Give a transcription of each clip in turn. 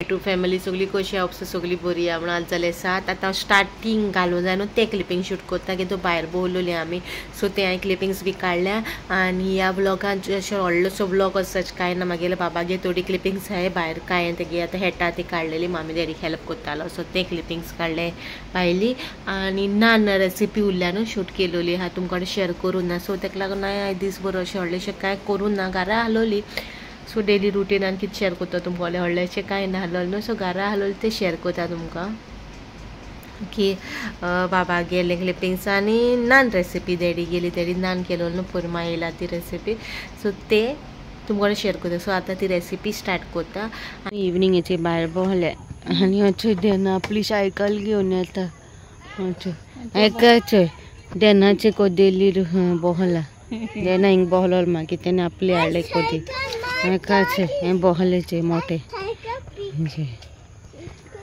Two family सगळी कशी आसा सगळी बरी आहा म्हणून आज जालें 7. आतां स्टार्टींग घालूं जाय न्हू तें क्लिपींग शूट करता कित्याक भायर भोंवलोली आमी, सो तें हांवें क्लिपिंग्स बी काडल्या. आनी ह्या व्लॉगान अशें व्हडलोसो व्लॉग असो कांय ना, मागेले बाबागे थोडी क्लिपिंग्स हांवें भायर कांय तेगे आतां हेटा ती काडलेली, मामी डॅडीक हेल्प करतालो, सो ते क्लिपिंग्स काडले पायली. आनी नान रेसिपी उरल्या न्हू शूट केलोली आहा तुमकां शेअर करूं ना, सो ताका लागून हांवें दीसभर अशें व्हडलेशें कांय करूं ना, घरा हालोली. सो डेली रुटीनान कितें शेअर करता तुमकां, व्हडलेशें कांय ना हालोलें न्हू, सो घरा हालोलें तें शेअर करता तुमकां की बाबा गेले क्लिपिंग्स आनी नान रेसिपी डॅडी गेली, डॅडी नान केलो न्हू पुरमा येयला ती रेसिपी, सो ते तुमकां शेअर करता. सो आतां ती रेसिपी स्टार्ट करता. आनी इवनिंगेचे भायर भोंवले आनी अशें देना आपली सायकल घेवन येता, एकाचे देनाचे कोदेलीर भोंवला, देना हिंग भोंवलो मागीर तेणें आपली हाडले कोदी एकाचे हें बोहलेचे मोठे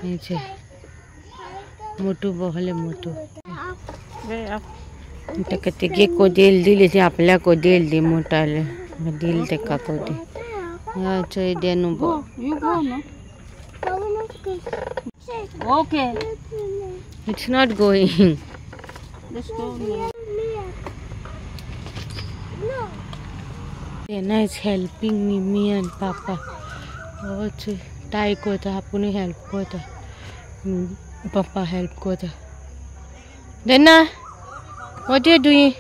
हेचे मोटू बोहले मोटू ताका तेगे कोदेल दिली ती आपल्या कोदेल दी मोटाले दिल तेका कोदी चोय देनू बो. Okay, it's not going. Let's go. Dena is helping me and Papa. Oh, tie kota, apune help kota. Papa help kota. Dena, what you doing?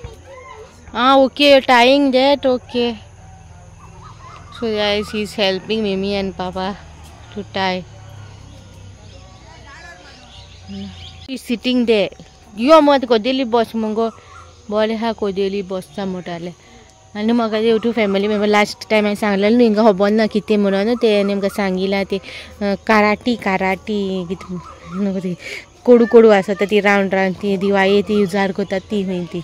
Ah, okay, you're tying that. Okay. So guys, he's helping Mimi and Papa to tie. He's sitting there. You are not kodeli boss mungo. Bole ha kodeli boss sa motale. आनी म्हाका YouTube family member last time हांवें सांगलेलें न्हू हिंगा खबर ना कितें म्हणून न्हू तें आमकां सांगिलां तें काराटी काराटी कितें कोडू कोडू आसा ती रावंड रावंड ती दिवाळे ती युजार करतात ती खंय ती,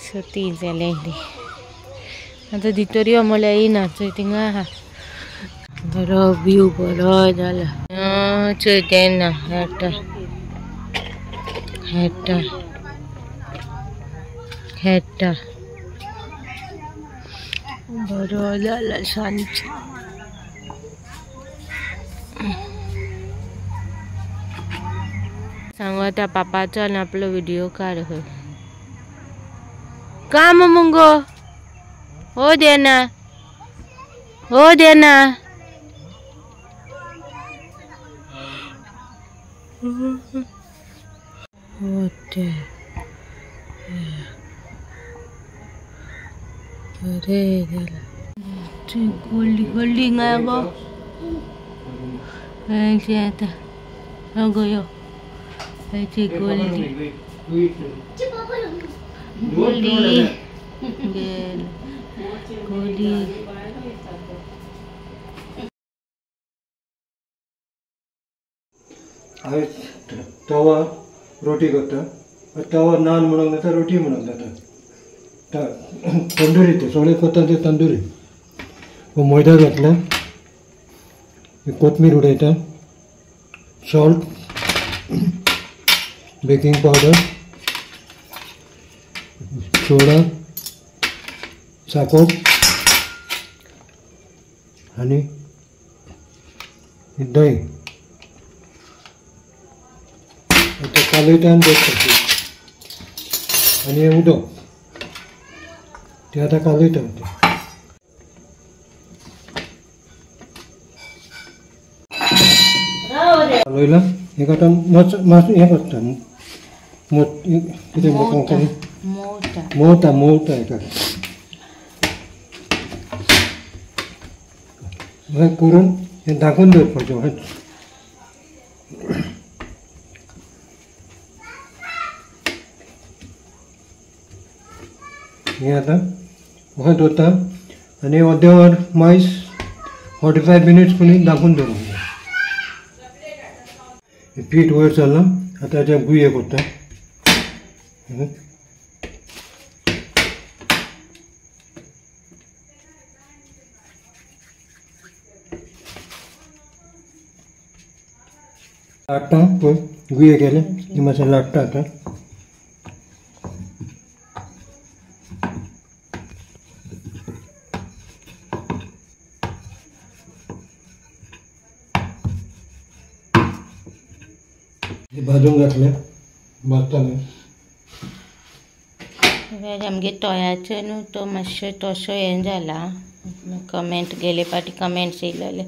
सो ती जालें ती. आतां भितर यो म्हणल्यार येयना, चोय थिंगा आहा बरो व्यू बरो जाला. चोय तेन्ना हेटा हेटा हेटा बरो जाला सांजचें. सांगू आतां पापाचो आनी आपलो व्हिडियो काड खंय काम मुगो. हो देना, हो देना, हो ते अरे गोल्डी गोल्डी हिंगा गो आता गो यो गोल्डी गोल्डी गोल्डी. हांवें तवा रोटी करता, तवा नान म्हणूंक जाता, रोटी म्हणूंक जाता, तंदुरी ते सगळे करता ते तंदुरी. मैदा घातला, कोथमीर उडयता, सॉल्ट, बेकिंग पावडर, सोडा, साकर आनी दही. ते कालयता आनी दवरता आनी हें उदक ते आतां कालयता. कालयलां हेका आतां मातसो मातसो हें करता कितें मोवता मोवता हेका अशें करून हें धांकून दवरपाचें. हें आतां अशें दवरता आनी अर्दें वर मायस 45 मिनट्स पुणी धांकून दवरूंक जाय. पीठ वयर चल्लां आतां हाचे गुये करता. लाट्टा पळय गुये केले ती मातशें लाट्टा आतां. भाजून घातले भाजताले आमगे तोयाचो न्हू तो मातसो तसो हें जाला. कमेंट गेले पाटी कमेंट्स येयलेले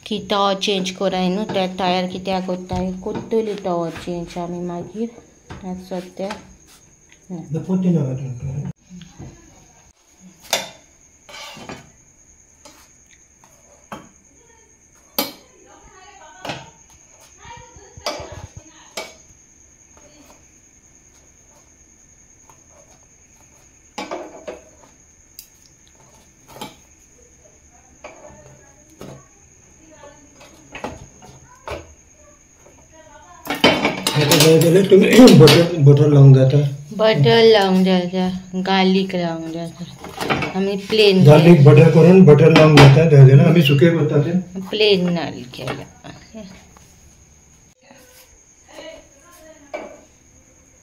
की तवा चेंज कोराय न्हू त्या तयार कित्याक कोत्ताय कोत्तली तवा चेंज आमी मागीर आतां सद्या. तुम्ही बटर बटर लावून जाता, बटर लावून जाता, गार्लिक लावून जाता. आमी प्लेन गार्लिक बटर करून बटर लावून जाता जाल्यार आमी सुके करता ते प्लेन नाल केला.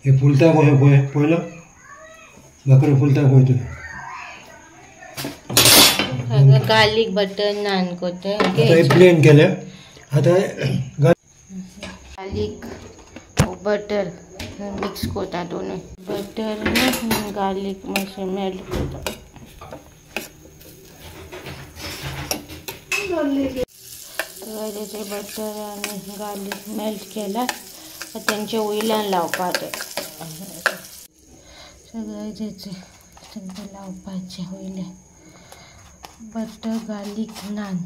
हे फुलता कशें पळय पयलो भाकरी फुलता पळय तुवें. गार्लिक बटर नान करता. आतां हे प्लेन केलें. आतां गार्लिक बटर मिक्स करता दोनूय. बटर गार्लिक मातशें मेल्ट करता. तेचे बटर आनी गार्लिक मेल्ट केला तेंचे वयल्यान लावपाचें सगळें तेचे तेंकां लावपाचें वयल्यान बटर गार्लिक नान.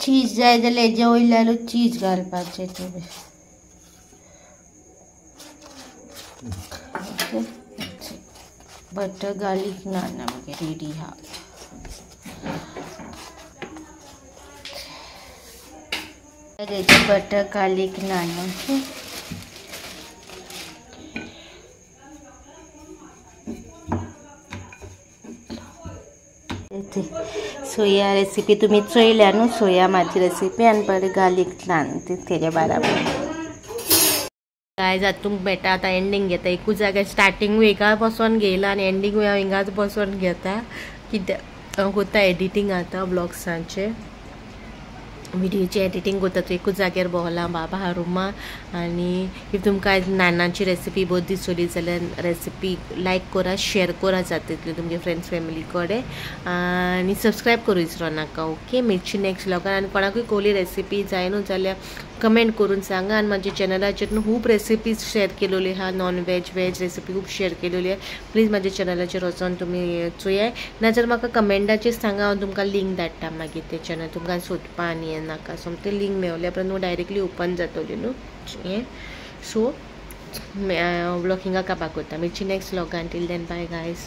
चीज जाय जाल्यार हेजे वयल्यान चीज घालपाचें तुवें. बटर गार्लिक नान आमगे रेडी आहा. Butter garlic naan. Okay soya recipe तुम्ही चोयल्या न्हू सोया माझी रेसिपी आनी बरें गार्लिक नान तेजे बराबर. गायज आतां तुमकां मेळटा आतां एंडींग घेता. एकूच जाग्यार स्टार्टिंगूय हिंगा बसोन घेयला आनी एंडींगूय हांव हिंगाच बसोन घेता कित्याक हांव करता एडिटींग आतां ब्लॉग्सांचें व्हिडिओची एडिटींग करता. तो एकूच जाग्यार भोंवला बाबा हा रुमा. आनी if तुमकां आयज नानाची रेसिपी बरी दिसली जाल्यार रेसिपी लायक करा, शेअर करा जाता तितले तुमगे फ्रेंड्स फॅमिली कडेन आनी सबस्क्रायब करूं विसरो नाका. ओके मेळची नेक्स्ट व्लॉगान. आनी कोणाकूय कसली रेसिपी जाय न्हू जाल्यार कमेंट करून सांगा. आनी म्हाज्या चॅनलाचेर न्हू खूब रेसिपीज शेअर केलेली आहा, नॉन वेज वेज रेसिपी खूब शेअर केलेली आहा. प्लीज म्हाज्या चॅनलाचेर वचोन तुमी चोयाय, नाजाल्यार म्हाका कमेंटाचेर सांगा, हांव तुमकां लिंक धाडटा मागीर ते चॅनल तुमकां सोदपा आनी हें नाका. सोमतें लिंक मेवल्या उपरांत न्हू डायरेक्टली ओपन जातली न्हू हें. सो व्लॉग हिंगा काबार करता. मेळची next व्लॉगान. Till then bye guys.